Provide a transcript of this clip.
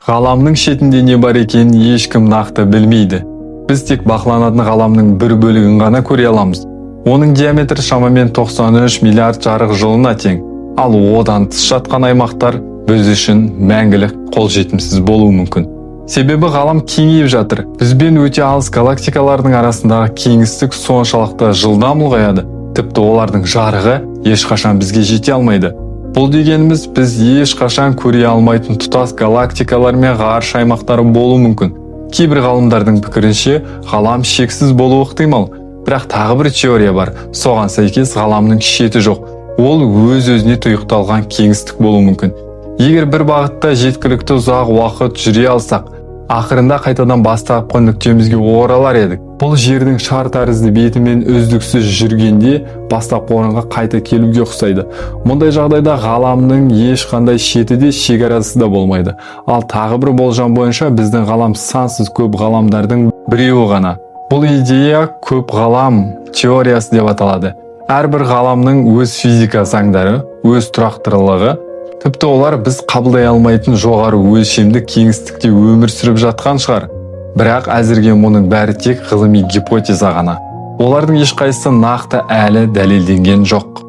Ғаламның шетінде не бар екенін ешкім нақты білмейді. Біз тек бақыланатын ғаламның бір бөлігін ғана көре аламыз. Оның диаметрі шамамен 93 миллиард жарық жылына тең. Ал одан тыс жатқан аймақтар біз үшін мәңгілік қолжетімсіз болуы мүмкін. Себебі ғалам кеңейіп жатыр. Бізбен өте алыс галактикалардың арасындағы кеңістік соншалықты жылдам ұлғаяды, тіпті олардың жарығы ешқашан бізге жете алмайды. Бұл дегеніміз, біз ешқашан көре алмайтын тұтас галактикалар мен ғарыш аймақтары болуы мүмкін. Кейбір ғалымдардың пікірінше, ғалам шексіз болуы ықтимал. Бірақ тағы бір теория бар. Соған сәйкес, ғаламның шеті жоқ. Ол өз-өзіне тұйықталған кеңістік болуы мүмкін. Егер бір бағытта жеткілікті ұзақ уақыт жүре алсақ, ақырында қайтадан бастапқы нүктемізге оралар едік. Бұл жердің шар тәрізді бетімен үздіксіз жүргенде бастапқы орынға қайта келуге ұқсайды. Мұндай жағдайда ғаламның ешқандай шеті де, шекарасы да болмайды. Ал тағы бір болжам бойынша, біздің ғалам сансыз көп ғаламдардың біреуі ғана. Бұл идея көп ғалам теориясы деп аталады. Әрбір ғаламның өз физика заңдары, өз тұрақтылығы, тіпті олар біз қабылдай алмайтын жоғары өлшемді кеңістікте өмір сүріп жатқан шығар. Бірақ әзірге мұның бәрі тек ғылыми гипотеза ғана. Олардың ешқайсысы нақты әлі дәлелденген жоқ.